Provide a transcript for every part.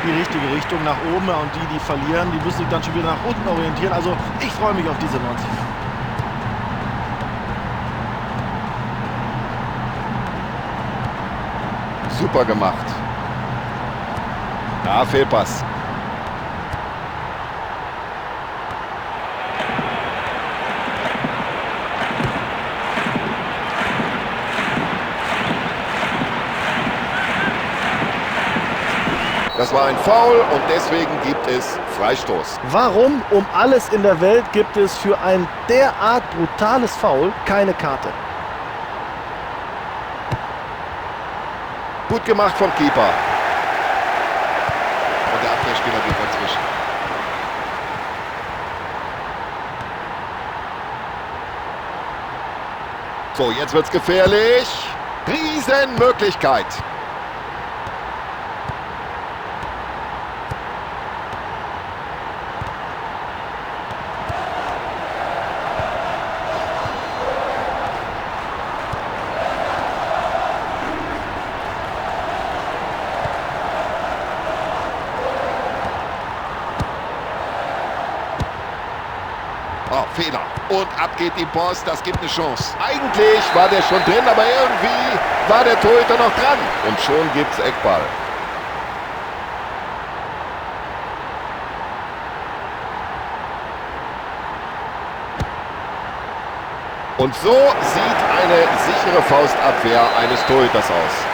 die richtige Richtung nach oben. Und die, die verlieren, die müssen sich dann schon wieder nach unten orientieren. Also ich freue mich auf diese 90 Minuten. Super gemacht. Ja, Fehlpass. Das war ein Foul und deswegen gibt es Freistoß. Warum um alles in der Welt gibt es für ein derart brutales Foul keine Karte? Gut gemacht vom Keeper. Und der Abwehrspieler geht dazwischen. So, jetzt wird's gefährlich. Riesenmöglichkeit. Oh, Fehler. Und ab geht die Post. Das gibt eine Chance. Eigentlich war der schon drin, aber irgendwie war der Torhüter noch dran. Und schon gibt's Eckball. Und so sieht eine sichere Faustabwehr eines Torhüters aus.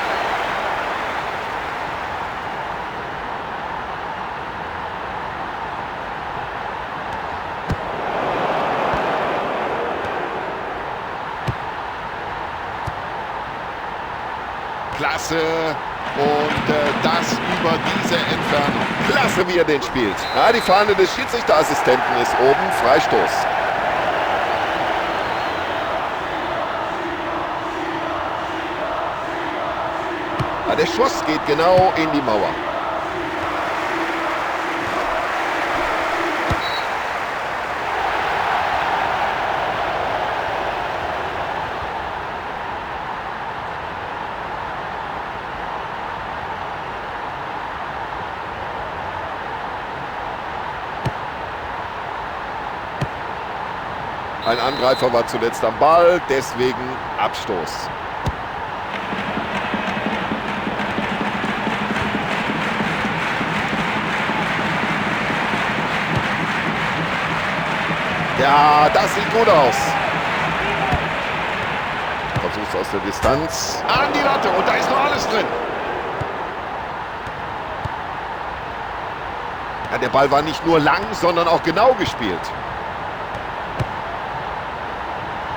Klasse. Und das über diese Entfernung. Klasse, wie er den spielt. Ja, die Fahne des Schiedsrichterassistenten ist oben. Freistoß. Ja, der Schuss geht genau in die Mauer. Ein Angreifer war zuletzt am Ball, deswegen Abstoß. Ja, das sieht gut aus. Versuch's aus der Distanz. An die Latte und da ist noch alles drin. Ja, der Ball war nicht nur lang, sondern auch genau gespielt.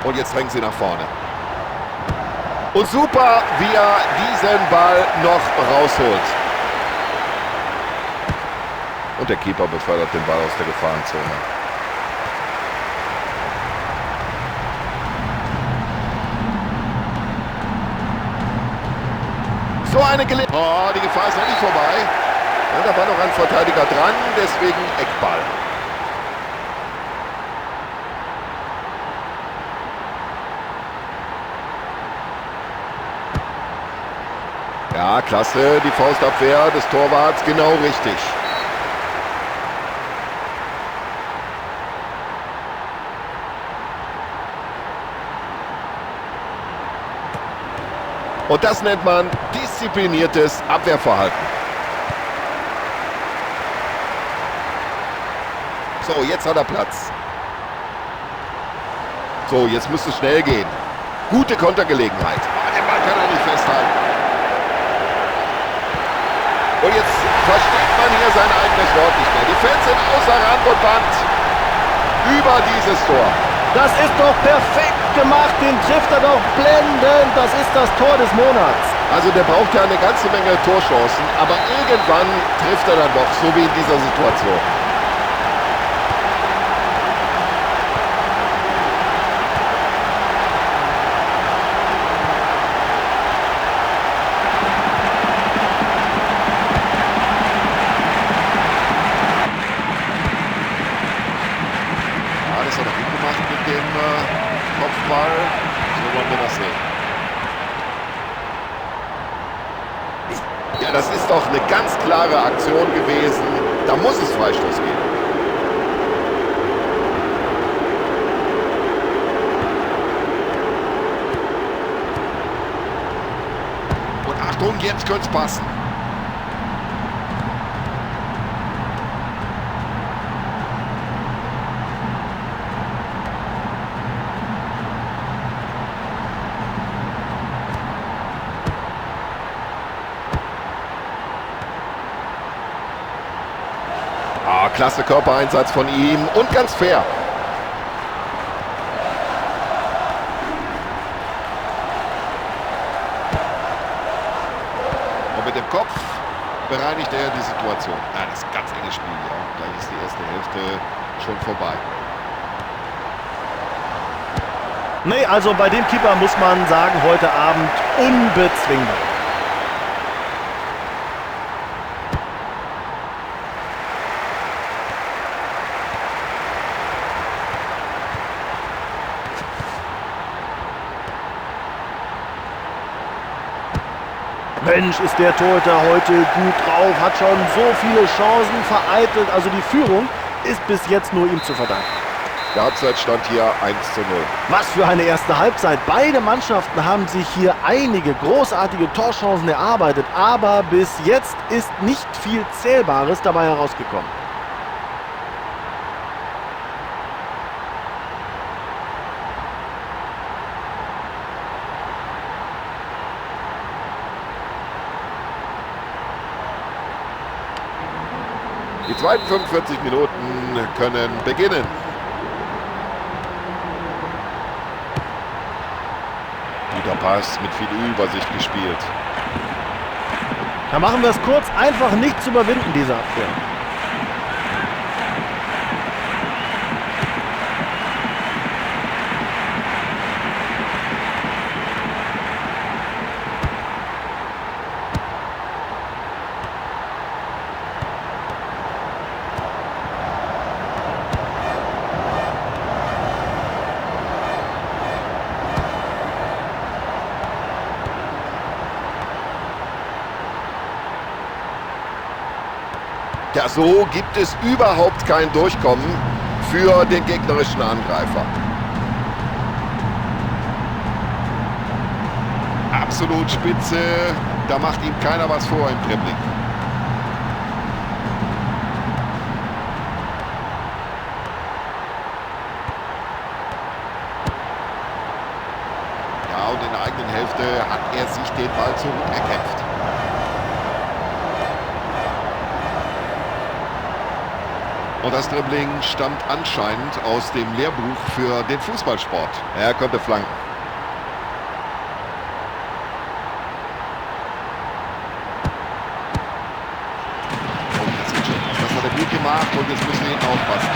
Und jetzt drängen sie nach vorne. Und super, wie er diesen Ball noch rausholt. Und der Keeper befördert den Ball aus der Gefahrenzone. So eine Gelegenheit. Oh, die Gefahr ist noch nicht vorbei. Ja, da war noch ein Verteidiger dran, deswegen Eckball. Ja, klasse, die Faustabwehr des Torwarts, genau richtig. Und das nennt man diszipliniertes Abwehrverhalten. So, jetzt hat er Platz. So, jetzt müsste es schnell gehen. Gute Kontergelegenheit. Oh, den Ball kann er nicht festhalten. Und jetzt versteht man hier sein eigenes Wort nicht mehr. Die Fans sind außer Rand und Band über dieses Tor. Das ist doch perfekt gemacht, den trifft er doch blendend. Das ist das Tor des Monats. Also der braucht ja eine ganze Menge Torchancen, aber irgendwann trifft er dann doch, so wie in dieser Situation. Das hat er gut gemacht mit dem Kopfball. So wollen wir das sehen. Ja, das ist ist doch eine ganz klare Aktion gewesen. Da muss es Freistoß geben. Und Achtung, jetzt könnte es passen. Klasse Körpereinsatz von ihm und ganz fair. Und mit dem Kopf bereinigt er die Situation. Ja, das ist ein ganz enges Spiel. Ja. Gleich ist die erste Hälfte schon vorbei. Nee, also bei dem Keeper muss man sagen, heute Abend unbezwingbar. Mensch, ist der Torhüter heute gut drauf, hat schon so viele Chancen vereitelt. Also die Führung ist bis jetzt nur ihm zu verdanken. Der Halbzeitstand hier 1:0. Was für eine erste Halbzeit. Beide Mannschaften haben sich hier einige großartige Torchancen erarbeitet. Aber bis jetzt ist nicht viel Zählbares dabei herausgekommen. Die zweiten 45 Minuten können beginnen. Guter Pass mit viel Übersicht gespielt. Da machen wir es kurz, einfach nicht zu überwinden, diese Abwehr. Ja, so gibt es überhaupt kein Durchkommen für den gegnerischen Angreifer. Absolut spitze, da macht ihm keiner was vor im Dribbling. Ja, und in der eigenen Hälfte hat er sich den Ball zurückerkämpft. Und das Dribbling stammt anscheinend aus dem Lehrbuch für den Fußballsport. Er konnte flanken. Oh, das sieht schon aus. Das hat er gut gemacht und jetzt müssen wir hinten aufpassen.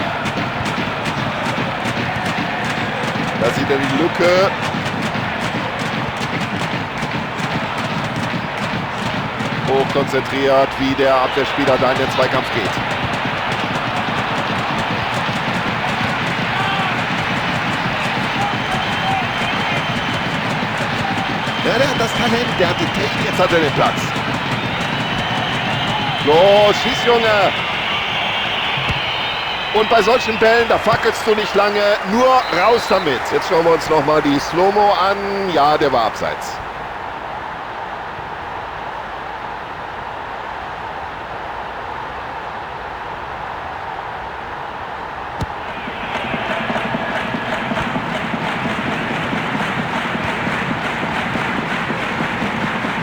Da sieht er die Lücke. Hochkonzentriert, wie der Abwehrspieler da in den Zweikampf geht. Ja, der hat das Talent, der hat die Technik, jetzt hat er den Platz. Los, schieß, Junge! Und bei solchen Bällen, da fackelst du nicht lange, nur raus damit. Jetzt schauen wir uns nochmal die Slow-Mo an. Ja, der war abseits.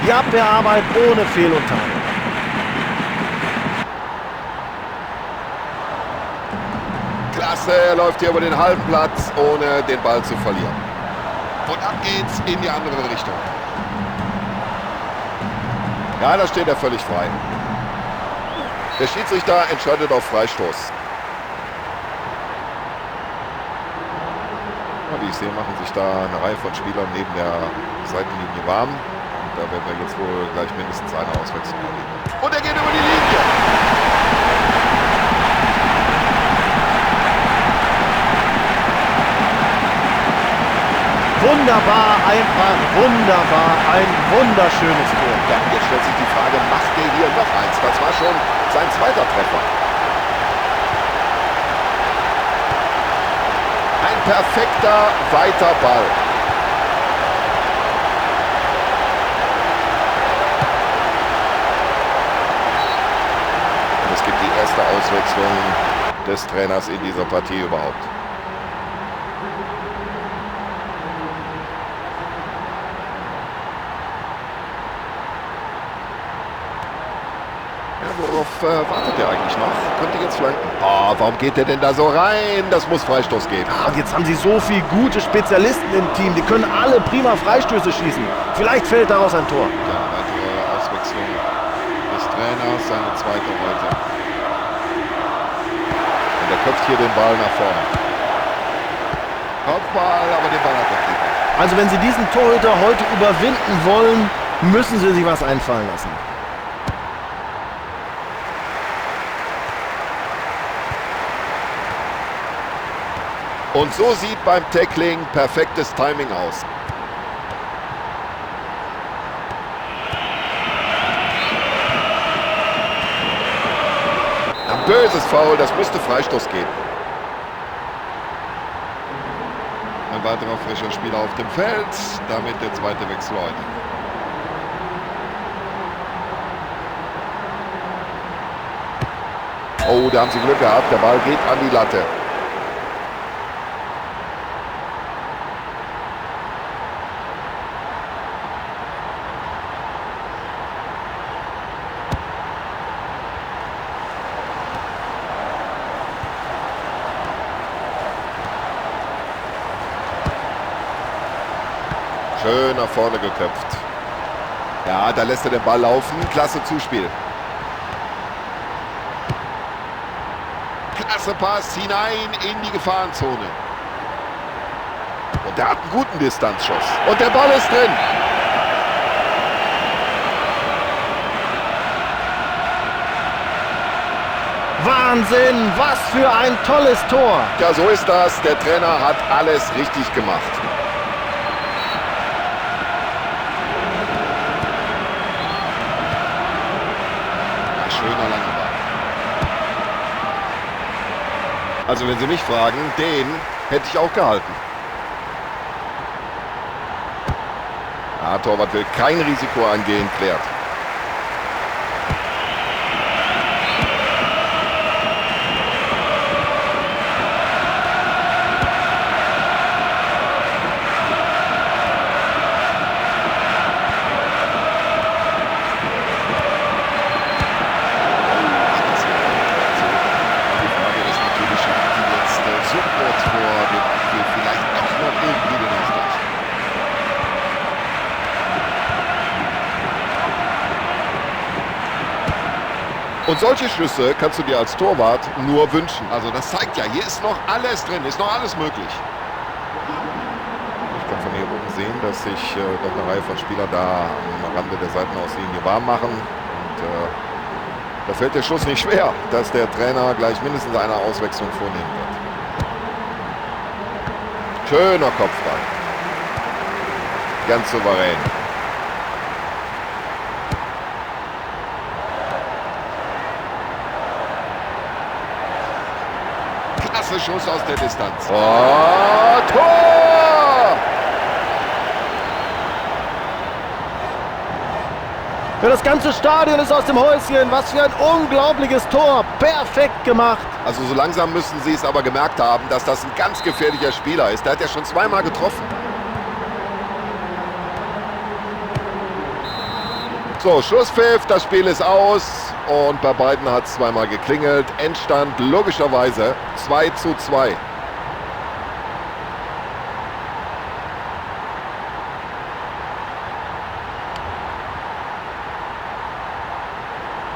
Die Abwehrarbeit ohne Fehl und Tadel. Klasse, er läuft hier über den halben Platz, ohne den Ball zu verlieren. Und ab geht's in die andere Richtung. Ja, da steht er völlig frei. Der Schiedsrichter entscheidet auf Freistoß. Ja, wie ich sehe, machen sich da eine Reihe von Spielern neben der Seitenlinie warm. Da werden wir jetzt wohl gleich mindestens eine Auswechslung erleben. Und er geht über die Linie. Wunderbar, einfach wunderbar, ein wunderschönes Tor. Ja, jetzt stellt sich die Frage, macht der hier noch eins. Das war schon sein zweiter Treffer. Ein perfekter, weiter Ball. Und es gibt die erste Auswechslung des Trainers in dieser Partie überhaupt. Ja, worauf wartet er eigentlich noch? Könnte jetzt flanken. Oh, warum geht der denn da so rein? Das muss Freistoß geben. Ja, und jetzt haben sie so viele gute Spezialisten im Team. Die können alle prima Freistöße schießen. Vielleicht fällt daraus ein Tor. Ja, weitere Auswechslung des Trainers, seine zweite heute. Und er köpft hier den Ball nach vorne. Kopfball, aber den Ball hat der Keeper. Also wenn sie diesen Torhüter heute überwinden wollen, müssen sie sich was einfallen lassen. Und so sieht beim Tackling perfektes Timing aus. Ein böses Foul, das müsste Freistoß geben. Ein weiterer frischer Spieler auf dem Feld, damit der zweite Wechsel heute. Oh, da haben sie Glück gehabt, der Ball geht an die Latte. Schön nach vorne geköpft. Ja, da lässt er den Ball laufen. Klasse Zuspiel. Klasse Pass hinein in die Gefahrenzone. Und der hat einen guten Distanzschuss. Und der Ball ist drin. Wahnsinn, was für ein tolles Tor. Ja, so ist das. Der Trainer hat alles richtig gemacht. Schöner langer Ball. Also wenn Sie mich fragen, den hätte ich auch gehalten. Ja, Torwart will kein Risiko eingehen, klärt. Und solche Schüsse kannst du dir als Torwart nur wünschen. Also das zeigt ja, hier ist noch alles drin, ist noch alles möglich. Ich kann von hier oben sehen, dass sich doch eine Reihe von Spielern da am Rande der Seitenauslinie warm machen. Und da fällt der Schuss nicht schwer, dass der Trainer gleich mindestens eine Auswechslung vornehmen wird. Schöner Kopfball. Ganz souverän. Klasse Schuss aus der Distanz. Oh, Tor! Ja, das ganze Stadion ist aus dem Häuschen. Was für ein unglaubliches Tor. Perfekt gemacht. Also so langsam müssen sie es aber gemerkt haben, dass das ein ganz gefährlicher Spieler ist. Der hat ja schon zweimal getroffen. So, Schlusspfiff, das Spiel ist aus und bei beiden hat es zweimal geklingelt. Endstand logischerweise 2:2.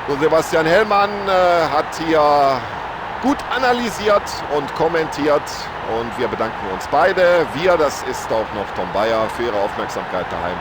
So, Sebastian Hellmann hat hier gut analysiert und kommentiert und wir bedanken uns beide. Wir, das ist auch noch Tom Bayer, für Ihre Aufmerksamkeit daheim.